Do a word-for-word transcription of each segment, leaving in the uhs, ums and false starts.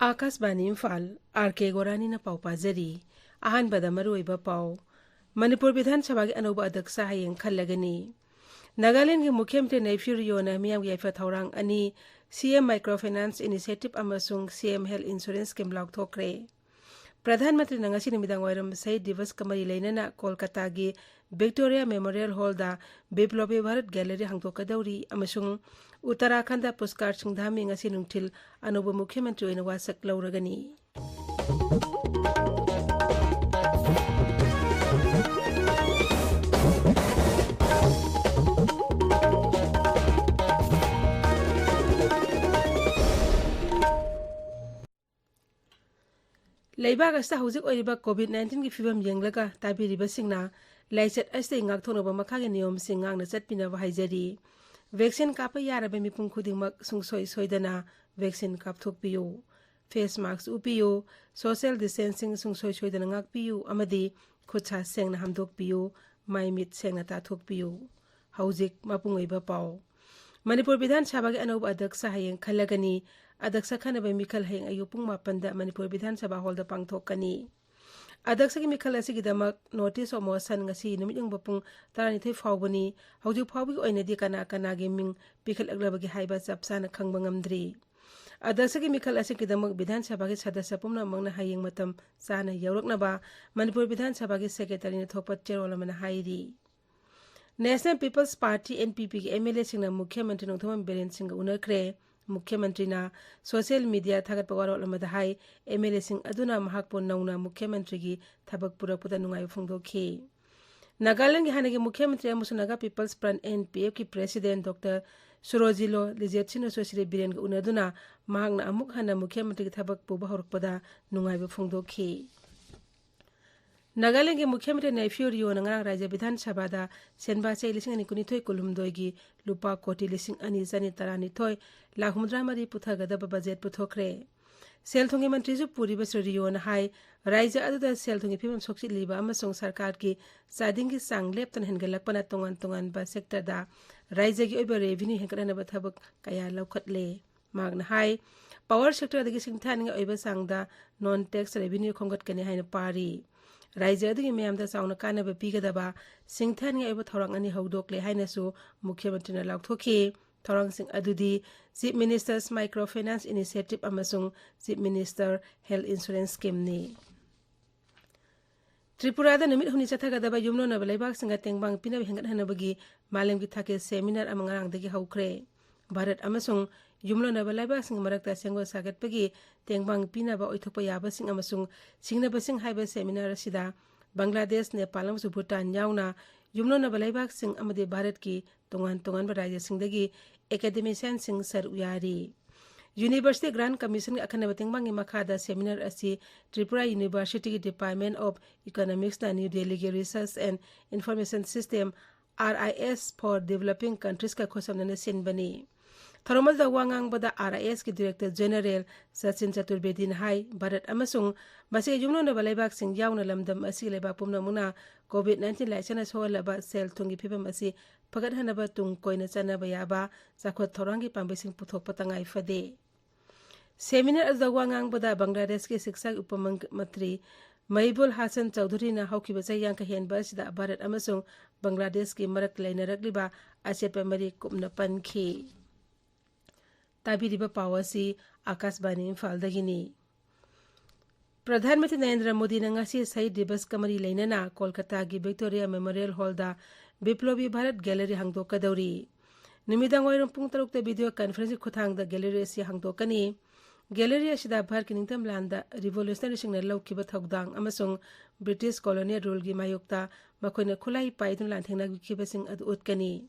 ꯑꯥꯀꯥꯁꯕꯥꯅꯤ Imphal, R ꯀꯦ ꯒꯣꯔꯥꯅꯤꯅ ꯄꯥꯎ ꯄꯥꯖꯔꯤ꯫ ꯑꯍꯥꯟꯕꯗ ꯃꯔꯨꯑꯣꯏꯕ ꯄꯥꯎ꯫ ꯃꯅꯤꯄꯨꯔ ꯕꯤꯙꯥꯟ ꯁꯚꯥꯒꯤ ꯑꯅꯧꯕ ꯑꯗ꯭ꯌꯛꯁ ꯍꯌꯦꯡ ꯈꯜꯂꯒꯅꯤ꯫ ꯅꯥꯒꯥꯂꯦꯟꯒꯤ ꯃꯨꯈ꯭ꯌ ꯃꯟꯇ꯭ꯔꯤ ꯅꯩꯐꯤꯌꯨ ꯔꯤꯌꯣꯅ ꯃꯤꯌꯥꯝꯒꯤ ꯌꯥꯏꯐ ꯊꯧꯔꯥꯡ ꯑꯅꯤ, ꯁꯤ ꯑꯦꯝ Micro Finance Initiative ꯑꯃꯁꯨꯡ ꯁꯤ ꯑꯦꯝ Health Insurance Scheme ꯂꯥꯎꯊꯣꯛꯈ꯭ꯔꯦ꯫ ꯄ꯭ꯔꯙꯥꯟ ꯃꯟꯇ꯭ꯔꯤꯅ ꯉꯁꯤ ꯅꯨꯃꯤꯗꯥꯡ ꯋꯥꯏꯔꯝ ꯁꯍꯤꯗ ꯗꯤꯕꯁꯀ ꯃꯔꯤ ꯂꯩꯅꯅ ꯀꯣꯜꯀꯇꯥꯒꯤ ꯚꯤꯛꯇꯣꯔꯤꯌꯥ ꯃꯦꯃꯣꯔꯤꯌꯦꯜ ꯍꯣꯜꯗ ꯕꯤꯄ꯭ꯂꯣꯕꯤ ꯚꯥꯔꯠ ꯒꯦꯂꯔꯤ ꯍꯥꯡꯗꯣꯛꯀꯗꯧꯔꯤ ꯑꯃꯁꯨꯡ ꯎꯠꯇꯔꯥꯈꯟꯗ ꯄꯨꯁꯀꯥꯔ ꯁꯤꯡ ꯙꯥꯃꯤ ꯉꯁꯤ ꯅꯨꯡꯊꯤꯜ ꯑꯅꯧꯕ ꯃꯨꯈ꯭ꯌ ꯃꯟꯇ꯭ꯔꯤ ꯑꯣꯏꯅ ꯋꯥꯁꯛ ꯂꯧꯔꯒꯅꯤ꯫ ꯂꯩꯕꯥꯛ ꯑꯁꯤꯗ ꯍꯧꯖꯤꯛ ꯑꯣꯏꯔꯤꯕ COVID nineteenꯒꯤ ꯐꯤꯕꯝ ꯌꯦꯡꯂꯒ ꯇꯥꯕꯤꯔꯤꯕꯁꯤꯡꯅ ꯂꯥꯏꯆꯠ ꯑꯁꯤꯗꯒꯤ ꯉꯥꯛꯊꯣꯛꯅꯕ ꯃꯈꯥꯒꯤ ꯅꯤꯌꯣꯝꯁꯤꯡ ꯉꯥꯛꯅ ꯆꯠꯄꯤꯅꯕ ꯍꯥꯏꯖꯔꯤ꯫ ꯚꯦꯛꯁꯤꯟ ꯀꯥꯞꯄ ꯌꯥꯔꯕ ꯃꯤꯄꯨꯝ ꯈꯨꯗꯤꯡꯃꯛ ꯁꯨꯡꯁꯣꯏ ꯁꯣꯏꯗꯅ ꯚꯦꯛꯁꯤꯟ ꯀꯥꯞꯊꯣꯛꯄꯤꯌꯨ꯫ ꯐꯦꯁ ꯃꯥꯁꯛ ꯎꯞꯄꯤꯌꯨ꯫ ꯁꯣꯁꯤꯌꯦꯜ ꯗꯤꯁꯇꯦꯟꯁꯤꯡ ꯁꯨꯡꯁꯣꯏ ꯁꯣꯏꯗꯅ ꯉꯥꯛꯄꯤꯌꯨ ꯑꯃꯗꯤ ꯈꯨꯠ ꯁꯥ ꯁꯦꯡꯅ ꯍꯥꯝꯗꯣꯛꯄꯤꯌꯨ꯫ ꯃꯥꯏ ꯃꯤꯠ ꯁꯦꯡꯅ ꯇꯥꯊꯣꯛꯄꯤꯌꯨ꯫ ꯍꯧꯖꯤꯛ ꯃꯄꯨꯡ ꯑꯣꯏꯕ ꯄꯥꯎ꯫ ꯃꯅꯤꯄꯨꯔ ꯕꯤꯙꯥꯟ ꯁꯚꯥꯒꯤ ꯑꯅꯧꯕ ꯑꯗ꯭ꯌꯛꯁ ꯍꯌꯦꯡ ꯈꯜꯂꯒꯅꯤ꯫ ꯑꯗ꯭ꯌꯛꯁ ꯈꯟꯅꯕ ꯃꯤꯈꯜ ꯍꯌꯦꯡ ꯑꯌꯨꯛ ꯄꯨꯡ ꯃꯥꯄꯟꯗ ꯃꯅꯤꯄꯨꯔ ꯕꯤꯙꯥꯟ ꯁꯚꯥ ꯍꯣꯜꯗ ꯄꯥꯡꯊꯣꯛꯀꯅꯤ꯫ ꯑꯗ꯭ꯌꯛꯁꯒꯤ ꯃꯤꯈꯜ ꯑꯁꯤꯒꯤꯗꯃꯛ notice of motion ꯉꯁꯤ ꯅꯨꯃꯤꯠ ꯌꯨꯡꯕ ꯄꯨꯡ ꯇꯔꯥꯅꯤꯊꯣꯏ ꯐꯥꯎꯕꯅꯤ꯫ ꯍꯧꯖꯤꯛ ꯐꯥꯎꯕꯒꯤ ꯑꯣꯏꯅꯗꯤ ꯀꯅꯥ ꯀꯅꯥꯒꯤ ꯃꯤꯡ ꯄꯤꯈꯠꯂꯛꯂꯕꯒꯦ ꯍꯥꯏꯕ ꯆꯞ ꯆꯥꯅ ꯈꯪꯕ ꯉꯝꯗ꯭ꯔꯤ꯫ ꯑꯗ꯭ꯌꯛꯁꯒꯤ ꯃꯤꯈꯜ ꯑꯁꯤꯒꯤꯗꯃꯛ ꯕꯤꯙꯥꯟ ꯁꯚꯥꯒꯤ ꯁꯗꯁ꯭ꯌ ꯄꯨꯝꯅꯃꯛꯅ ꯍꯌꯦꯡ ꯃꯇꯝ ꯆꯥꯅ ꯌꯧꯔꯛꯅꯕ ꯃꯅꯤꯄꯨꯔ ꯕꯤꯙꯥꯟ ꯁꯚꯥꯒꯤ ꯁꯦꯀ꯭ꯔꯦꯇꯔꯤꯅ ꯊꯣꯛꯄ ꯆꯦꯔꯣꯜ ꯑꯃꯅ ꯍꯥꯏꯔꯤ꯫ National People's Party, NPPꯒꯤ MLAꯁꯤꯡꯅ ꯃꯨꯈ꯭ꯌ ꯃꯟꯇ꯭ꯔꯤ ꯅꯣꯡꯊꯣꯝꯕꯝ ꯕꯤꯔꯦꯟ ꯁꯤꯡꯒ ꯎꯅꯈ꯭ꯔꯦ꯫ ꯃꯨꯈ꯭ꯌ ꯃꯟꯇ꯭ꯔꯤꯅ ꯁꯣꯁꯤꯌꯦꯜ ꯃꯤꯗꯤꯌꯥ ꯊꯥꯒꯠꯄ ꯋꯥꯔꯣꯜ ꯑꯃꯗ ꯍꯥꯏ, MLAꯁꯤꯡ ꯑꯗꯨꯅ ꯃꯍꯥꯛꯄꯨ ꯅꯧꯅ ꯃꯨꯈ꯭ꯌ ꯃꯟꯇ꯭ꯔꯤꯒꯤ ꯊꯕꯛ ꯄꯨꯔꯛꯄꯗ ꯅꯨꯡꯉꯥꯏꯕ ꯐꯣꯡꯗꯣꯛꯈꯤ꯫ ꯅꯥꯒꯥꯂꯦꯟꯒꯤ ꯍꯥꯟꯅꯒꯤ ꯃꯨꯈ꯭ꯌ ꯃꯟꯇ꯭ꯔꯤ ꯑꯃꯁꯨꯡ ꯅꯥꯒꯥ ꯄꯤꯄꯜꯁ ꯐ꯭ꯔꯟꯠ, NPFꯀꯤ ꯄ꯭ꯔꯦꯁꯤꯗꯦꯟꯠ ꯗꯣꯛꯇꯔ ꯁꯨꯔꯣꯖꯤꯂꯣ ꯂꯤꯖꯦꯠꯁꯤꯅꯁꯨ ꯁ꯭ꯔꯤ ꯕꯤꯔꯦꯟꯒ ꯎꯅꯗꯨꯅ ꯃꯍꯥꯛꯅ ꯑꯃꯨꯛ ꯍꯟꯅ ꯃꯨꯈ꯭ꯌ ꯃꯟꯇ꯭ꯔꯤꯒꯤ ꯊꯕꯛ ꯄꯨꯕ ꯍꯧꯔꯛꯄꯗ ꯅꯨꯡꯉꯥꯏꯕ ꯐꯣꯡꯗꯣꯛꯈꯤ꯫ ꯅꯥꯒꯥꯂꯦꯟꯒꯤ ꯃꯨꯈ꯭ꯌ ꯃꯟꯇ꯭ꯔꯤ ꯅꯩꯐꯤꯌꯨ ꯔꯤꯌꯣꯅ ꯉꯔꯥꯡ ꯔꯥꯖ꯭ꯌ ꯕꯤꯙꯥꯟ ꯁꯚꯥꯗ ꯁꯦꯟꯕꯥ ꯆꯍꯤ ꯂꯤꯁꯤꯡ ꯑꯅꯤ ꯀꯨꯟꯅꯤꯊꯣꯏ ꯀꯨꯟꯍꯨꯝꯗꯣꯏꯒꯤ ꯂꯨꯄꯥ ꯀꯣꯇꯤ ꯂꯤꯁꯤꯡ ꯑꯅꯤ ꯆꯅꯤ ꯇꯔꯥꯅꯤꯊꯣꯏ ꯂꯥꯈ ꯍꯨꯝꯐꯨꯇꯔꯥ ꯃꯔꯤ ꯄꯨꯊꯒꯗꯕ ꯕꯖꯦꯠ ꯄꯨꯊꯣꯛꯈ꯭ꯔꯦ꯫ ꯁꯦꯜ ꯊꯨꯝꯒꯤ ꯃꯟꯇ꯭ꯔꯤꯁꯨ ꯄꯨꯔꯤꯕ ꯁ꯭ꯔꯤ ꯔꯤꯌꯣꯅ ꯍꯥꯏ, ꯔꯥꯖ꯭ꯌ ꯑꯗꯨꯗ ꯁꯦꯜ ꯊꯨꯝꯒꯤ ꯐꯤꯕꯝ ꯁꯣꯛꯆꯤꯜꯂꯤꯕ ꯑꯃꯁꯨꯡ ꯁꯔꯀꯥꯔꯒꯤ ꯆꯥꯗꯤꯡꯒꯤ ꯆꯥꯡ ꯂꯦꯞꯇꯅ ꯍꯦꯟꯒꯠꯂꯛꯄꯅ ꯇꯣꯉꯥꯟ ꯇꯣꯉꯥꯟꯕ ꯁꯦꯛꯇꯔꯗ ꯔꯥꯖ꯭ꯌꯒꯤ ꯑꯣꯏꯕ ꯔꯦꯚꯤꯅ꯭ꯌꯨ ꯍꯦꯟꯒꯠꯍꯟꯅꯕ ꯊꯕꯛ ꯀꯌꯥ ꯂꯧꯈꯠꯂꯦ꯫ ꯃꯍꯥꯛꯅ ꯍꯥꯏ, ꯄꯥꯋꯔ ꯁꯦꯛꯇꯔꯗꯒꯤ ꯁꯤꯡꯊꯥꯅꯤꯡꯉꯥꯏ ꯑꯣꯏꯕ ꯆꯥꯡꯗ ꯅꯣꯟ ꯇꯦꯛꯁ ꯔꯦꯚꯤꯅ꯭ꯌꯨ ꯈꯣꯝꯒꯠꯀꯅꯤ ꯍꯥꯏꯅ ꯄꯥꯔꯤ꯫ ꯔꯥꯏꯖ꯭ꯌ ꯑꯗꯨꯒꯤ ꯃꯤꯌꯥꯝꯗ ꯆꯥꯎꯅ ꯀꯥꯟꯅꯕ ꯄꯤꯒꯗꯕ ꯁꯤꯡꯊꯥꯅꯤꯡꯉꯥꯏ ꯑꯣꯏꯕ ꯊꯧꯔꯥꯡ ꯑꯅꯤ ꯍꯧꯗꯣꯛꯂꯦ ꯍꯥꯏꯅꯁꯨ ꯃꯨꯈ꯭ꯌ ꯃꯟꯇ꯭ꯔꯤꯅ ꯂꯥꯎꯊꯣꯛꯈꯤ꯫ ꯊꯧꯔꯥꯡꯁꯤꯡ ꯑꯗꯨꯗꯤ Chief Minister's Microfinance Initiative ꯑꯃꯁꯨꯡ Chief Minister Health Insurance Scheme ꯅꯤ꯫ ꯇ꯭ꯔꯤꯄꯨꯔꯥꯗ ꯅꯨꯃꯤꯠ ꯍꯨꯝꯅꯤ ꯆꯠꯊꯒꯗꯕ ꯌꯨꯝꯂꯣꯟꯅꯕ ꯂꯩꯕꯥꯛꯁꯤꯡꯒ ꯇꯦꯡꯕꯥꯡ ꯄꯤꯅꯕ ꯍꯦꯟꯒꯠꯍꯟꯅꯕꯒꯤ ꯃꯥꯂꯦꯝꯒꯤ ꯊꯥꯛꯀꯤ ꯁꯦꯃꯤꯅꯥꯔ ꯑꯃ ꯉꯔꯥꯡꯗꯒꯤ ꯍꯧꯈ꯭ꯔꯦ꯫ ꯚꯥꯔꯠ ꯑꯃꯁꯨꯡ ꯌꯨꯝꯂꯣꯟꯅꯕ ꯂꯩꯕꯥꯛꯁꯤꯡꯒꯤ ꯃꯔꯛꯇ ꯁꯦꯝꯒꯠ ꯁꯥꯒꯠꯄꯒꯤ ꯇꯦꯡꯕꯥꯡ ꯄꯤꯅꯕ ꯑꯣꯏꯊꯣꯛꯄ ꯌꯥꯕꯁꯤꯡ ꯑꯃꯁꯨꯡ ꯁꯤꯡꯅꯕꯁꯤꯡ ꯍꯥꯏꯕ ꯁꯦꯃꯤꯅꯥꯔ ꯑꯁꯤꯗ ꯕꯪꯒ꯭ꯂꯥꯗꯦꯁ, ꯅꯦꯄꯥꯜ ꯑꯃꯁꯨꯡ ꯚꯨꯇꯥꯟ ꯌꯥꯎꯅ ꯌꯨꯝꯂꯣꯟꯅꯕ ꯂꯩꯕꯥꯛꯁꯤꯡ ꯑꯃꯗꯤ ꯚꯥꯔꯠꯀꯤ ꯇꯣꯉꯥꯟ ꯇꯣꯉꯥꯟꯕ ꯔꯥꯖ꯭ꯌꯁꯤꯡꯗꯒꯤ ꯑꯦꯀꯥꯗꯦꯃꯤꯁꯤꯌꯥꯟꯁꯤꯡ ꯁꯔꯨꯛ ꯌꯥꯔꯤ꯫ University Grant Commissionꯒꯤ ꯑꯈꯟꯅꯕ ꯇꯦꯡꯕꯥꯡꯒꯤ ꯃꯈꯥꯗ ꯁꯦꯃꯤꯅꯥꯔ ꯑꯁꯤ Tripura Universityꯒꯤ Department of Economicsꯅ New Delhiꯒꯤ Research and Information System, R I S for Developing Countriesꯀ ꯈꯨꯠꯁꯝꯅꯅ ꯁꯤꯟꯕꯅꯤ꯫ ꯊꯧꯔꯝ ꯑꯗꯨꯗ ꯋꯥ ꯉꯥꯡꯕꯗ R I Sꯀꯤ Director General Sachin ꯆꯇꯨꯔꯕꯦꯗꯤꯅ ꯍꯥꯏ, ꯚꯥꯔꯠ ꯑꯃꯁꯨꯡ ꯃꯁꯤꯒ ꯌꯨꯝꯂꯣꯟꯅꯕ ꯂꯩꯕꯥꯛꯁꯤꯡ ꯌꯥꯎꯅ ꯂꯝꯗꯝ ꯑꯁꯤꯒꯤ ꯂꯩꯕꯥꯛ ꯄꯨꯝꯅꯃꯛꯅ COVID nineteen ꯂꯥꯏꯆꯠꯅ ꯁꯣꯛꯍꯜꯂꯕ ꯁꯦꯜ ꯊꯨꯝꯒꯤ ꯐꯤꯕꯝ ꯑꯁꯤ ꯐꯒꯠꯍꯟꯅꯕ ꯇꯨꯡ ꯀꯣꯏꯅ ꯆꯠꯅꯕ ꯌꯥꯕ ꯆꯥꯎꯈꯠ ꯊꯧꯔꯥꯡꯒꯤ ꯄꯥꯝꯕꯩꯁꯤꯡ ꯄꯨꯊꯣꯛꯄ ꯇꯉꯥꯏ ꯐꯗꯦ꯫ ꯁꯦꯃꯤꯅꯥꯔ ꯑꯗꯨꯗ ꯋꯥ ꯉꯥꯡꯕꯗ ꯕꯪꯒ꯭ꯂꯥꯗꯦꯁꯀꯤ ꯁꯤꯛꯁꯥꯒꯤ ꯎꯄꯃꯟꯇ꯭ꯔꯤ ꯃꯍꯤꯕꯨꯜ ꯍꯥꯁꯟ ꯆꯧꯙꯨꯔꯤꯅ ꯍꯧꯈꯤꯕ ꯆꯍꯤ ꯌꯥꯡꯈꯩ ꯍꯦꯟꯕ ꯑꯁꯤꯗ ꯚꯥꯔꯠ ꯑꯃꯁꯨꯡ ꯕꯪꯒ꯭ꯂꯥꯗꯦꯁꯀꯤ ꯃꯔꯛ ꯂꯩꯅꯔꯛꯂꯤꯕ ꯑꯆꯦꯠꯄ ꯃꯔꯤ ꯀꯨꯞꯅ ꯄꯟꯈꯤ꯫ ꯇꯥꯕꯤꯔꯤꯕ ꯄꯥꯎ ꯑꯁꯤ ꯑꯥꯀꯥꯁꯕꯥꯅꯤ ꯏꯝꯐꯥꯜꯗꯒꯤꯅꯤ꯫ ꯄ꯭ꯔꯙꯥꯟ ꯃꯟꯇ꯭ꯔꯤ ꯅꯔꯦꯟꯗ꯭ꯔ ꯃꯣꯗꯤꯅ ꯉꯁꯤ ꯁꯍꯤꯗ ꯗꯤꯕꯁꯀ ꯃꯔꯤ ꯂꯩꯅꯅ ꯀꯣꯜꯀꯇꯥꯒꯤ ꯚꯤꯛꯇꯣꯔꯤꯌꯥ ꯃꯦꯃꯣꯔꯤꯌꯦꯜ ꯍꯣꯜꯗ ꯕꯤꯄ꯭ꯂꯣꯕꯤ ꯚꯥꯔꯠ ꯒꯦꯂꯔꯤ ꯍꯥꯡꯗꯣꯛꯀꯗꯧꯔꯤ꯫ ꯅꯨꯃꯤꯗꯥꯡ ꯋꯥꯏꯔꯝ ꯄꯨꯡ ꯇꯔꯨꯛꯇ ꯚꯤꯗꯤꯑꯣ ꯀꯟꯐꯔꯦꯟꯁꯀꯤ ꯈꯨꯠꯊꯥꯡꯗ ꯒꯦꯂꯔꯤ ꯑꯁꯤ ꯍꯥꯡꯗꯣꯛꯀꯅꯤ꯫ ꯒꯦꯂꯔꯤ ꯑꯁꯤꯗ ꯚꯥꯔꯠꯀꯤ ꯅꯤꯡꯇꯝ ꯂꯥꯟꯗ ꯔꯤꯚꯣꯂꯨꯁꯅꯔꯤꯁꯤꯡꯅ ꯂꯧꯈꯤꯕ ꯊꯧꯗꯥꯡ ꯑꯃꯁꯨꯡ ꯕ꯭ꯔꯤꯇꯤꯁ ꯀꯣꯂꯣꯅꯤꯌꯦꯜ ꯔꯨꯜꯒꯤ ꯃꯥꯌꯣꯛꯇ ꯃꯈꯣꯏꯅ ꯈꯨꯠꯂꯥꯏ ꯄꯥꯏꯗꯨꯅ ꯂꯥꯟꯊꯦꯡꯅꯈꯤꯕꯁꯤꯡ ꯑꯗꯨ ꯎꯠꯀꯅꯤ꯫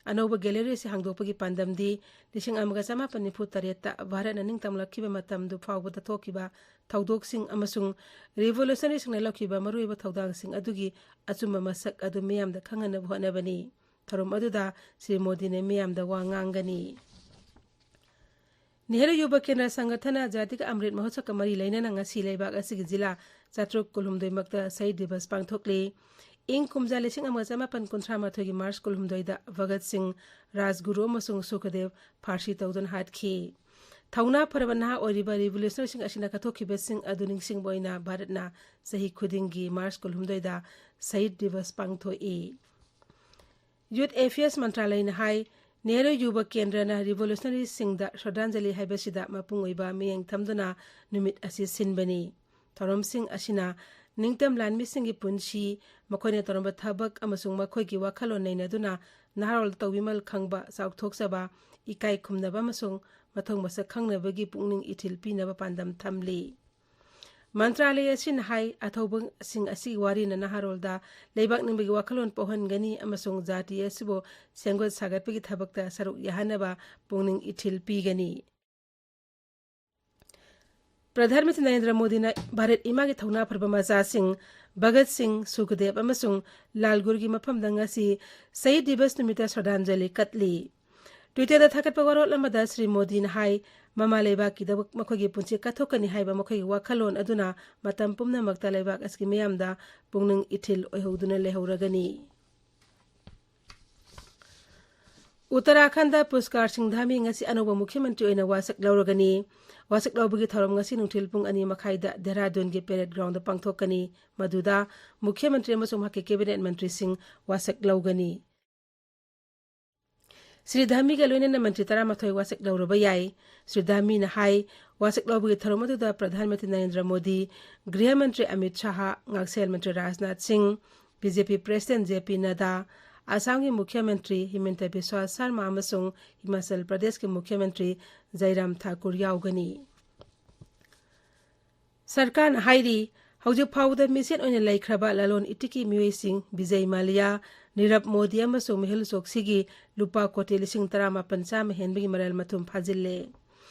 ꯑꯅꯧꯕ ꯒꯦꯂꯔꯤ ꯑꯁꯤ ꯍꯥꯡꯗꯣꯛꯄꯒꯤ ꯄꯥꯟꯗꯝꯗꯤ ꯂꯤꯁꯤꯡ ꯑꯃꯒ ꯆꯃꯥꯄꯟ ꯅꯤꯐꯨ ꯇꯔꯦꯠꯇ ꯚꯥꯔꯠꯅ ꯅꯤꯡꯇꯝꯂꯛꯈꯤꯕ ꯃꯇꯝꯗꯨ ꯐꯥꯎꯕꯗ ꯊꯣꯛꯈꯤꯕ ꯊꯧꯗꯣꯛꯁꯤꯡ ꯑꯃꯁꯨꯡ ꯔꯤꯚꯣꯂꯨꯁꯅꯔꯤꯁꯤꯡꯅ ꯂꯧꯈꯤꯕ ꯃꯔꯨꯑꯣꯏꯕ ꯊꯧꯗꯥꯡꯁꯤꯡ ꯑꯗꯨꯒꯤ ꯑꯆꯨꯝꯕ ꯃꯁꯛ ꯑꯗꯨ ꯃꯤꯌꯥꯝꯗ ꯈꯪꯍꯟꯅꯕ ꯍꯣꯠꯅꯕꯅꯤ꯫ ꯊꯧꯔꯝ ꯑꯗꯨꯗ ꯁ꯭ꯔꯤ ꯃꯣꯗꯤꯅ ꯃꯤꯌꯥꯝꯗ ꯋꯥ ꯉꯥꯡꯒꯅꯤ꯫ ꯅꯦꯍꯔꯨ ꯌꯨꯕ ꯀꯦꯟꯗ꯭ꯔ ꯁꯪꯒꯊꯅ ꯖꯥꯇꯤꯒ ꯑꯃ꯭ꯔꯤꯠ ꯃꯍꯣꯠꯁꯕꯀ ꯃꯔꯤ ꯂꯩꯅꯅ ꯉꯁꯤ ꯂꯩꯕꯥꯛ ꯑꯁꯤꯒꯤ ꯖꯤꯂꯥ ꯆꯥꯇ꯭ꯔꯨꯛ ꯀꯨꯟꯍꯨꯝꯗꯣꯏꯃꯛꯇ ꯁꯍꯤꯗ ꯗꯤꯕꯁ ꯄꯥꯡꯊꯣꯛꯂꯤ꯫ ꯏꯪ ꯀꯨꯝꯖꯥ ꯂꯤꯁꯤꯡ ꯑꯃꯒ ꯆꯃꯥꯄꯟ ꯀꯨꯟꯊ꯭ꯔꯥ ꯃꯥꯊꯣꯏꯒꯤ ꯃꯥꯔꯆ ꯀꯨꯟꯍꯨꯝꯗꯣꯏꯗ ꯚꯒꯠ ꯁꯤꯡ, ꯔꯥꯖꯒꯨꯔꯨ ꯑꯃꯁꯨꯡ ꯁꯨꯈꯗꯦꯕ ꯐꯥꯁꯤ ꯇꯧꯗꯨꯅ ꯍꯥꯠꯈꯤ꯫ ꯊꯧꯅꯥ ꯐꯔꯕ ꯅꯍꯥ ꯑꯣꯏꯔꯤꯕ ꯔꯤꯚꯣꯂꯨꯁꯅꯔꯤꯁꯤꯡ ꯑꯁꯤꯅ ꯀꯠꯊꯣꯛꯈꯤꯕꯁꯤꯡ ꯑꯗꯨ ꯅꯤꯡꯁꯤꯡꯕ ꯑꯣꯏꯅ ꯚꯥꯔꯠꯅ ꯆꯍꯤ ꯈꯨꯗꯤꯡꯒꯤ ꯃꯥꯔꯆ ꯀꯨꯟꯍꯨꯝꯗꯣꯏꯗ ꯁꯍꯤꯗ ꯗꯤꯕꯁ ꯄꯥꯡꯊꯣꯛꯏ꯫ ꯌꯨꯊ ꯑꯦꯐꯤꯌꯔꯁ ꯃꯟꯇ꯭ꯔꯥꯂꯌꯅ ꯍꯥꯏ, ꯅꯦꯍꯔꯨ ꯌꯨꯕ ꯀꯦꯟꯗ꯭ꯔꯅ ꯔꯤꯚꯣꯂꯨꯁꯅꯔꯤꯁꯤꯡꯗ ꯁ꯭ꯔꯗꯥꯟꯖꯂꯤ ꯍꯥꯏꯕꯁꯤꯗ ꯃꯄꯨꯡ ꯑꯣꯏꯕ ꯃꯤꯠꯌꯦꯡ ꯊꯝꯗꯨꯅ ꯅꯨꯃꯤꯠ ꯑꯁꯤ ꯁꯤꯟꯕꯅꯤ꯫ ꯊꯧꯔꯝꯁꯤꯡ ꯑꯁꯤꯅ ꯅꯤꯡꯇꯝ ꯂꯥꯟꯃꯤꯁꯤꯡꯒꯤ ꯄꯨꯟꯁꯤ, ꯃꯈꯣꯏꯅ ꯇꯧꯔꯝꯕ ꯊꯕꯛ ꯑꯃꯁꯨꯡ ꯃꯈꯣꯏꯒꯤ ꯋꯥꯈꯜꯂꯣꯟ ꯅꯩꯅꯗꯨꯅ ꯅꯍꯥꯔꯣꯜ ꯇꯧꯕꯤꯃꯜ ꯈꯪꯕ, ꯆꯥꯎꯊꯣꯛꯆꯕ, ꯏꯀꯥꯏ ꯈꯨꯝꯅꯕ ꯑꯃꯁꯨꯡ ꯃꯊꯧ ꯃꯁꯛ ꯈꯪꯅꯕꯒꯤ ꯄꯨꯛꯅꯤꯡ ꯏꯊꯤꯜ ꯄꯤꯅꯕ ꯄꯥꯟꯗꯝ ꯊꯝꯂꯤ꯫ ꯃꯟꯇ꯭ꯔꯥꯂꯌ ꯑꯁꯤꯅ ꯍꯥꯏ, ꯑꯊꯧꯕꯁꯤꯡ ꯑꯁꯤꯒꯤ ꯋꯥꯔꯤꯅ ꯅꯍꯥꯔꯣꯜꯗ ꯂꯩꯕꯥꯛ ꯅꯤꯡꯕꯒꯤ ꯋꯥꯈꯜꯂꯣꯟ ꯄꯣꯛꯍꯟꯒꯅꯤ ꯑꯃꯁꯨꯡ ꯖꯥꯇꯤ ꯑꯁꯤꯕꯨ ꯁꯦꯝꯒꯠ ꯁꯥꯒꯠꯄꯒꯤ ꯊꯕꯛꯇ ꯁꯔꯨꯛ ꯌꯥꯍꯟꯅꯕ ꯄꯨꯛꯅꯤꯡ ꯏꯊꯤꯜ ꯄꯤꯒꯅꯤ꯫ ꯄ꯭ꯔꯙꯥꯟ ꯃꯟꯇ꯭ꯔꯤ ꯅꯔꯦꯟꯗ꯭ꯔ ꯃꯣꯗꯤꯅ ꯚꯥꯔꯠ ꯏꯃꯥꯒꯤ ꯊꯧꯅꯥ ꯐꯔꯕ ꯃꯆꯥꯁꯤꯡ ꯚꯒꯠ ꯁꯤꯡ, ꯁꯨꯈꯗꯦꯕ ꯑꯃꯁꯨꯡ ꯂꯥꯜꯒꯨꯔꯒꯤ ꯃꯐꯝꯗ ꯉꯁꯤ ꯁꯍꯤꯗ ꯗꯤꯕꯁ ꯅꯨꯃꯤꯠꯇ ꯁ꯭ꯔꯗꯥꯟꯖꯂꯤ ꯀꯠꯂꯤ꯫ ꯇ꯭ꯋꯤꯇꯔꯗ ꯊꯥꯒꯠꯄ ꯋꯥꯔꯣꯜ ꯑꯃꯗ ꯁ꯭ꯔꯤ ꯃꯣꯗꯤꯅ ꯍꯥꯏ, ꯃꯃꯥ ꯂꯩꯕꯥꯛꯀꯤꯗꯃꯛ ꯃꯈꯣꯏꯒꯤ ꯄꯨꯟꯁꯤ ꯀꯠꯊꯣꯛꯀꯅꯤ ꯍꯥꯏꯕ ꯃꯈꯣꯏꯒꯤ ꯋꯥꯈꯜꯂꯣꯟ ꯑꯗꯨꯅ ꯃꯇꯝ ꯄꯨꯝꯅꯃꯛꯇ ꯂꯩꯕꯥꯛ ꯑꯁꯤꯒꯤ ꯃꯤꯌꯥꯝꯗ ꯄꯨꯛꯅꯤꯡ ꯏꯊꯤꯜ ꯑꯣꯏꯍꯧꯗꯨꯅ ꯂꯩꯍꯧꯔꯒꯅꯤ꯫ ꯎꯠꯇꯔꯥꯈꯟꯗ ꯄꯨꯁꯀꯥꯔ ꯁꯤꯡ ꯙꯥꯃꯤ ꯉꯁꯤ ꯑꯅꯧꯕ ꯃꯨꯈ꯭ꯌ ꯃꯟꯇ꯭ꯔꯤ ꯑꯣꯏꯅ ꯋꯥꯁꯛ ꯂꯧꯔꯒꯅꯤ꯫ ꯋꯥꯁꯛ ꯂꯧꯕꯒꯤ ꯊꯧꯔꯝ ꯉꯁꯤ ꯅꯨꯡꯊꯤꯜ ꯄꯨꯡ ꯑꯅꯤ ꯃꯈꯥꯏꯗ ꯗꯦꯍꯔꯥꯗꯨꯟꯒꯤ ꯄꯦꯔꯦꯗ ꯒ꯭ꯔꯥꯎꯟꯗ ꯄꯥꯡꯊꯣꯛꯀꯅꯤ꯫ ꯃꯗꯨꯗ ꯃꯨꯈ꯭ꯌ ꯃꯟꯇ꯭ꯔꯤ ꯑꯃꯁꯨꯡ ꯃꯍꯥꯛꯀꯤ ꯀꯦꯕꯤꯅꯦꯠ ꯃꯟꯇ꯭ꯔꯤꯁꯤꯡ ꯋꯥꯁꯛ ꯂꯧꯒꯅꯤ꯫ ꯁ꯭ꯔꯤ ꯙꯥꯃꯤꯒ ꯂꯣꯏꯅꯅ ꯃꯟꯇ꯭ꯔꯤ ꯇꯔꯥꯃꯥꯊꯣꯏ ꯋꯥꯁꯛ ꯂꯧꯔꯕ ꯌꯥꯏ꯫ ꯁ꯭ꯔꯤ ꯙꯥꯃꯤꯅ ꯍꯥꯏ, ꯋꯥꯁꯛ ꯂꯧꯕꯒꯤ ꯊꯧꯔꯝ ꯑꯗꯨꯗ ꯄ꯭ꯔꯙꯥꯟ ꯃꯟꯇ꯭ꯔꯤ ꯅꯔꯦꯟꯗ꯭ꯔ ꯃꯣꯗꯤ, ꯒ꯭ꯔꯤꯍ ꯃꯟꯇ꯭ꯔꯤ ꯑꯃꯤꯠ ꯁꯥꯍ, ꯉꯥꯛꯁꯦꯜ ꯃꯟꯇ꯭ꯔꯤ ꯔꯥꯖꯅꯥꯊ ꯁꯤꯡ, ꯕꯤ ꯖꯦ ꯄꯤ ꯄ꯭ꯔꯦꯁꯤꯗꯦꯟꯠ ꯖꯦ ꯄꯤ ꯅꯗꯥ, ꯑꯁꯥꯝꯒꯤ ꯃꯨꯈ꯭ꯌ ꯃꯟꯇ꯭ꯔꯤ ꯍꯤꯃꯟꯇ ꯕꯤꯁ꯭ꯋꯥ ꯁꯔꯃ ꯑꯃꯁꯨꯡ ꯍꯤꯃꯥꯆꯜ ꯄ꯭ꯔꯗꯦꯁꯀꯤ ꯃꯨꯈ꯭ꯌ ꯃꯟꯇ꯭ꯔꯤ ꯖꯥꯏꯔꯥꯝ ꯊꯥꯀꯨꯔ ꯌꯥꯎꯒꯅꯤ꯫ ꯁꯔꯀꯥꯔꯅ ꯍꯥꯏꯔꯤ, ꯍꯧꯖꯤꯛ ꯐꯥꯎꯕꯗ ꯃꯤꯁꯦꯟ ꯑꯣꯏꯅ ꯂꯩꯈ꯭ꯔꯕ ꯂꯂꯣꯟ ꯏꯇꯤꯛꯀꯤ ꯃꯤꯑꯣꯏꯁꯤꯡ ꯕꯤꯖꯩ ꯃꯥꯂꯤꯌꯥ, ꯅꯤꯔꯕ ꯃꯣꯗꯤ ꯑꯃꯁꯨꯡ ꯃꯦꯍꯨꯜ ꯆꯣꯛꯁꯤꯒꯤ ꯂꯨꯄꯥ ꯀꯣꯇꯤ ꯂꯤꯁꯤꯡ ꯇꯔꯥꯃꯥꯄꯟ ꯆꯥꯝꯃ ꯍꯦꯟꯕꯒꯤ ꯃꯔꯜ ꯃꯊꯨꯝ ꯐꯥꯖꯤꯜꯂꯦ꯫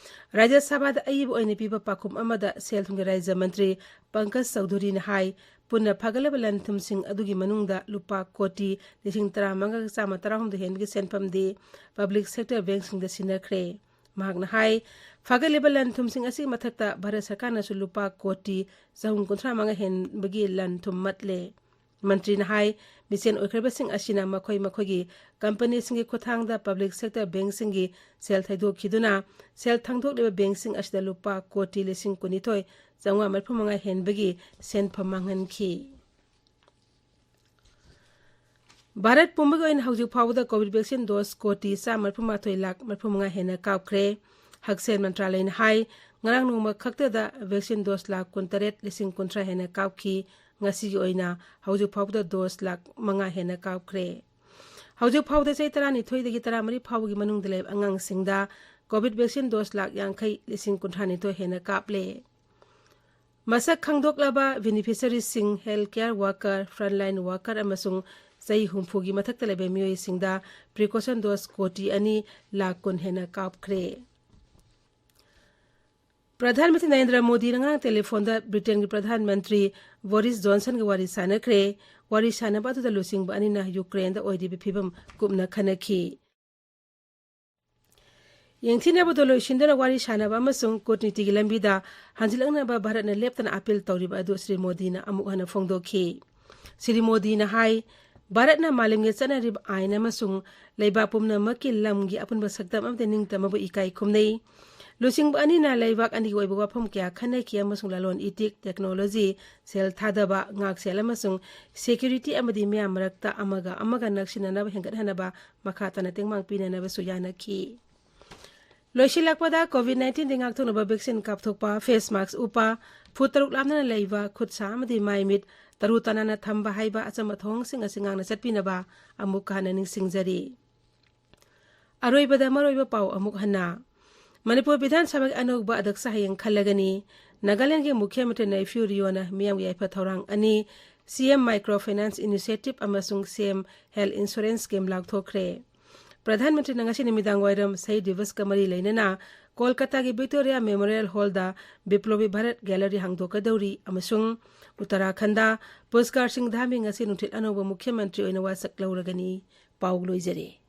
ꯔꯥꯖ꯭ꯌ ꯁꯚꯥꯗ ꯑꯏꯕ ꯑꯣꯏꯅ ꯄꯤꯕ ꯄꯥꯎꯈꯨꯝ ꯑꯃꯗ ꯁꯦꯜ ꯊꯨꯝꯒꯤ ꯔꯥꯖ꯭ꯌ ꯃꯟꯇ꯭ꯔꯤ ꯄꯪꯀꯖ ꯆꯧꯙꯨꯔꯤꯅ ꯍꯥꯏ, ꯄꯨꯟꯅ ꯐꯥꯒꯠꯂꯕ ꯂꯟ ꯊꯨꯝꯁꯤꯡ ꯑꯗꯨꯒꯤ ꯃꯅꯨꯡꯗ ꯂꯨꯄꯥ ꯀꯣꯇꯤ ꯂꯤꯁꯤꯡ ꯇꯔꯥꯃꯉꯥꯒ ꯆꯥꯝꯃ ꯇꯔꯥꯍꯨꯝꯗꯣꯏ ꯍꯦꯟꯕꯒꯤ ꯁꯦꯟꯐꯝꯗꯤ ꯄꯕ꯭ꯂꯤꯛ ꯁꯦꯛꯇꯔ ꯕꯦꯡꯛꯁꯤꯡꯗ ꯁꯤꯟꯅꯈ꯭ꯔꯦ꯫ ꯃꯍꯥꯛꯅ ꯍꯥꯏ, ꯐꯥꯒꯠꯂꯤꯕ ꯂꯟ ꯊꯨꯝꯁꯤꯡ ꯑꯁꯤꯒꯤ ꯃꯊꯛꯇ ꯚꯥꯔꯠ ꯁꯔꯀꯥꯔꯅꯁꯨ ꯂꯨꯄꯥ ꯀꯣꯇꯤ ꯆꯍꯨꯝ ꯀꯨꯟꯊ꯭ꯔꯥ ꯃꯉꯥ ꯍꯦꯟꯕꯒꯤ ꯂꯟ ꯊꯨꯝ ꯃꯠꯂꯦ꯫ ꯃꯟꯇ꯭ꯔꯤꯅ ꯍꯥꯏ, ꯃꯤꯆꯦꯟ ꯑꯣꯏꯈ꯭ꯔꯕꯁꯤꯡ ꯑꯁꯤꯅ ꯃꯈꯣꯏ ꯃꯈꯣꯏꯒꯤ ꯀꯝꯄꯅꯤꯁꯤꯡꯒꯤ ꯈꯨꯠꯊꯥꯡꯗ ꯄꯕ꯭ꯂꯤꯛ ꯁꯦꯛꯇꯔ ꯕꯦꯡꯁꯤꯡꯒꯤ ꯁꯦꯜ ꯊꯩꯗꯣꯛꯈꯤꯗꯨꯅ ꯁꯦꯜ ꯊꯪꯗꯣꯛꯂꯤꯕ ꯕꯦꯡꯁꯤꯡ ꯑꯁꯤꯗ ꯂꯨꯄꯥ ꯀꯣꯇꯤ ꯂꯤꯁꯤꯡ ꯀꯨꯟꯅꯤꯊꯣꯏ ꯆꯥꯝꯃꯉꯥ ꯃꯔꯤꯐꯨ ꯃꯉꯥ ꯍꯦꯟꯕꯒꯤ ꯁꯦꯟꯐꯝ ꯃꯥꯡꯍꯟꯈꯤ꯫ ꯚꯥꯔꯠ ꯄꯨꯝꯕꯒꯤ ꯑꯣꯏꯅ ꯍꯧꯖꯤꯛ ꯐꯥꯎꯕꯗ ꯀꯣꯚꯤꯗ ꯚꯦꯛꯁꯤꯟ ꯗꯣꯁ ꯀꯣꯇꯤ ꯆꯥꯝꯃ ꯃꯔꯤꯐꯨ ꯃꯥꯊꯣꯏ ꯂꯥꯛ ꯃꯔꯤꯐꯨ ꯃꯉꯥ ꯍꯦꯟꯅ ꯀꯥꯞꯈ꯭ꯔꯦ꯫ ꯍꯛꯁꯦꯜ ꯃꯟꯇ꯭ꯔꯥꯂꯌꯅ ꯍꯥꯏ, ꯉꯔꯥꯡ ꯅꯣꯡꯃ ꯈꯛꯇꯗ ꯚꯦꯛꯁꯤꯟ ꯗꯣꯁ ꯂꯥꯛ ꯀꯨꯟꯇꯔꯦꯠ ꯂꯤꯁꯤꯡ ꯀꯨꯟꯊ꯭ꯔꯥ ꯍꯦꯟꯅ ꯀꯥꯞꯈꯤ꯫ ꯉꯁꯤꯒꯤ ꯑꯣꯏꯅ ꯍꯧꯖꯤꯛ ꯐꯥꯎꯕꯗ ꯗꯣꯁ ꯂꯥꯛ ꯃꯉꯥ ꯍꯦꯟꯅ ꯀꯥꯞꯈ꯭ꯔꯦ꯫ ꯍꯧꯖꯤꯛ ꯐꯥꯎꯕꯗ ꯆꯍꯤ ꯇꯔꯥꯅꯤꯊꯣꯏꯗꯒꯤ ꯇꯔꯥꯃꯔꯤ ꯐꯥꯎꯕꯒꯤ ꯃꯅꯨꯡꯗ ꯂꯩꯕ ꯑꯉꯥꯡꯁꯤꯡꯗ ꯀꯣꯚꯤꯗ ꯚꯦꯛꯁꯤꯟ ꯗꯣꯁ ꯂꯥꯛ ꯌꯥꯡꯈꯩ ꯂꯤꯁꯤꯡ ꯀꯨꯟꯊ꯭ꯔꯥꯅꯤꯊꯣꯏ ꯍꯦꯟꯅ ꯀꯥꯞꯂꯦ꯫ ꯃꯁꯛ ꯈꯪꯗꯣꯛꯂꯕ ꯕꯦꯅꯤꯐꯤꯁꯔꯤꯁꯤꯡ, ꯍꯦꯜꯊ ꯀꯦꯌꯔ ꯋꯥꯔꯀꯔ, ꯐ꯭ꯔꯟꯂꯥꯏꯟ ꯋꯥꯔꯀꯔ ꯑꯃꯁꯨꯡ ꯆꯍꯤ ꯍꯨꯝꯐꯨꯒꯤ ꯃꯊꯛꯇ ꯂꯩꯕ ꯃꯤꯑꯣꯏꯁꯤꯡꯗ ꯄ꯭ꯔꯤꯀꯣꯁꯟ ꯗꯣꯁ ꯀꯣꯇꯤ ꯑꯅꯤ ꯂꯥꯛ ꯀꯨꯟ ꯍꯦꯟꯅ ꯀꯥꯞꯈ꯭ꯔꯦ꯫ ꯄ꯭ꯔꯙꯥꯟ ꯃꯟꯇ꯭ꯔꯤ ꯅꯔꯦꯟꯗ꯭ꯔ ꯃꯣꯗꯤꯅ ꯉꯔꯥꯡ ꯇꯦꯂꯤꯐꯣꯟꯗ ꯕ꯭ꯔꯤꯇꯦꯟꯒꯤ ꯄ꯭ꯔꯙꯥꯟ ꯃꯟꯇ꯭ꯔꯤ ꯕꯣꯔꯤꯁ ꯖꯣꯟꯁꯟꯒ ꯋꯥꯔꯤ ꯁꯥꯟꯅꯈ꯭ꯔꯦ꯫ ꯋꯥꯔꯤ ꯁꯥꯟꯅꯕ ꯑꯗꯨꯗ ꯂꯨꯆꯤꯡꯕ ꯑꯅꯤꯅ ꯌꯨꯀ꯭ꯔꯦꯟꯗ ꯑꯣꯏꯔꯤꯕ ꯐꯤꯕꯝ ꯀꯨꯞꯅ ꯈꯟꯅꯈꯤ꯫ ꯌꯦꯡꯊꯤꯅꯕꯗꯣ ꯂꯣꯏꯁꯤꯟꯗꯨꯅ ꯋꯥꯔꯤ ꯁꯥꯟꯅꯕ ꯑꯃꯁꯨꯡ ꯀꯨꯠꯅꯤꯇꯤꯒꯤ ꯂꯝꯕꯤꯗ ꯍꯟꯖꯤꯜꯂꯛꯅꯕ ꯚꯥꯔꯠꯅ ꯂꯦꯞꯇꯅ ꯑꯄꯤꯜ ꯇꯧꯔꯤꯕ ꯑꯗꯨ ꯁ꯭ꯔꯤ ꯃꯣꯗꯤꯅ ꯑꯃꯨꯛ ꯍꯟꯅ ꯐꯣꯡꯗꯣꯛꯈꯤ꯫ ꯁ꯭ꯔꯤ ꯃꯣꯗꯤꯅ ꯍꯥꯏ, ꯚꯥꯔꯠꯅ ꯃꯥꯂꯦꯝꯒꯤ ꯆꯠꯅꯔꯤꯕ ꯑꯥꯏꯟ ꯑꯃꯁꯨꯡ ꯂꯩꯕꯥꯛ ꯄꯨꯝꯅꯃꯛꯀꯤ ꯂꯝꯒꯤ ꯑꯄꯨꯟꯕ ꯁꯛꯇꯝ ꯑꯃꯗ ꯅꯤꯡꯇꯝꯕꯕꯨ ꯏꯀꯥꯏ ꯈꯨꯝꯅꯩ꯫ ꯂꯨꯆꯤꯡꯕ ꯑꯅꯤꯅ ꯂꯩꯕꯥꯛ ꯑꯅꯤꯒꯤ ꯑꯣꯏꯕ ꯋꯥꯐꯝ ꯀꯌꯥ ꯈꯟꯅꯈꯤ ꯑꯃꯁꯨꯡ ꯂꯂꯣꯟ ꯏꯇꯤꯛ, ꯇꯦꯛꯅꯣꯂꯣꯖꯤ, ꯁꯦꯜ ꯊꯥꯗꯕ, ꯉꯥꯛꯁꯦꯜ ꯑꯃꯁꯨꯡ ꯁꯦꯀ꯭ꯌꯨꯔꯤꯇꯤ ꯑꯃꯗꯤ ꯃꯤꯌꯥꯝ ꯃꯔꯛꯇ ꯑꯃꯒ ꯑꯃꯒ ꯅꯛꯁꯤꯟꯅꯅꯕ ꯍꯦꯟꯒꯠꯍꯟꯅꯕ ꯃꯈꯥ ꯇꯥꯅ ꯇꯦꯡꯕꯥꯡ ꯄꯤꯅꯅꯕꯁꯨ ꯌꯥꯅꯈꯤ꯫ ꯂꯣꯏꯁꯤꯜꯂꯛꯄꯗ, ꯀꯣꯚꯤꯗ ꯅꯥꯏꯟꯇꯤꯟꯗꯒꯤ ꯉꯥꯛꯊꯣꯛꯅꯕ ꯚꯦꯛꯁꯤꯟ ꯀꯥꯞꯊꯣꯛꯄ, ꯐꯦꯁ ꯃꯥꯛꯁ ꯎꯞꯄ, ꯐꯨꯠ ꯇꯔꯨꯛ ꯂꯥꯞꯅꯅ ꯂꯩꯕ, ꯈꯨꯠ ꯁꯥ ꯑꯃꯗꯤ ꯃꯥꯏ ꯃꯤꯠ ꯇꯔꯨ ꯇꯅꯥꯟꯅ ꯊꯝꯕ ꯍꯥꯏꯕ ꯑꯆꯝꯕ ꯊꯧꯑꯣꯡꯁꯤꯡ ꯑꯁꯤ ꯉꯥꯛꯅ ꯆꯠꯄꯤꯅꯕ ꯑꯃꯨꯛ ꯍꯟꯅ ꯅꯤꯡꯁꯤꯡꯖꯔꯤ꯫ ꯑꯔꯣꯏꯕꯗ ꯃꯔꯨꯑꯣꯏꯕ ꯄꯥꯎ ꯑꯃꯨꯛ ꯍꯟꯅ꯫ ꯃꯅꯤꯄꯨꯔ ꯕꯤꯙꯥꯟ ꯁꯚꯥꯒꯤ ꯑꯅꯧꯕ ꯑꯗꯛꯁ ꯍꯌꯦꯡ ꯈꯜꯂꯒꯅꯤ꯫ ꯅꯥꯒꯥꯂꯦꯟꯗꯒꯤ ꯃꯨꯈ꯭ꯌ ꯃꯟꯇ꯭ꯔꯤ ꯅꯩꯐꯤꯌꯨ ꯔꯤꯑꯣꯅ ꯃꯤꯌꯥꯝꯒꯤ ꯌꯥꯏꯐ ꯊꯧꯔꯥꯡ ꯑꯅꯤ, ꯁꯤ ꯑꯦꯝ ꯃꯥꯏꯀ꯭ꯔꯣ ꯐꯥꯏꯅꯥꯟꯁ ꯏꯅꯤꯁꯤꯌꯦꯇꯤꯚ ꯑꯃꯁꯨꯡ ꯁꯤ ꯑꯦꯝ ꯍꯦꯜꯊ ꯏꯟꯁꯨꯔꯦꯟꯁ ꯁ꯭ꯀꯤꯝ ꯂꯥꯎꯊꯣꯛꯈ꯭ꯔꯦ꯫ ꯄ꯭ꯔꯙꯥꯟ ꯃꯟꯇ꯭ꯔꯤꯅ ꯉꯁꯤ ꯅꯨꯃꯤꯗꯥꯡ ꯋꯥꯏꯔꯝ ꯁꯍꯤꯗ ꯗꯤꯕꯁꯀ ꯃꯔꯤ ꯂꯩꯅꯅ ꯀꯣꯜꯀꯇꯥꯒꯤ ꯚꯤꯛꯇꯣꯔꯤꯌꯥ ꯃꯦꯃꯣꯔꯤꯌꯦꯜ ꯍꯣꯜꯗ ꯕꯤꯄ꯭ꯂꯣꯕꯤ ꯚꯥꯔꯠ ꯒꯦꯂꯔꯤ ꯍꯥꯡꯗꯣꯛꯀꯗꯧꯔꯤ ꯑꯃꯁꯨꯡ ꯎꯠꯇꯔꯥꯈꯟꯗ ꯄꯨꯁꯀꯥꯔ ꯁꯤꯡ ꯙꯥꯃꯤ ꯉꯁꯤ ꯅꯨꯡꯊꯤꯜ ꯑꯅꯧꯕ ꯃꯨꯈ꯭ꯌ ꯃꯟꯇ꯭ꯔꯤ ꯑꯣꯏꯅ ꯋꯥꯁꯛ ꯂꯧꯔꯒꯅꯤ꯫ ꯄꯥꯎ ꯂꯣꯏꯖꯔꯦ꯫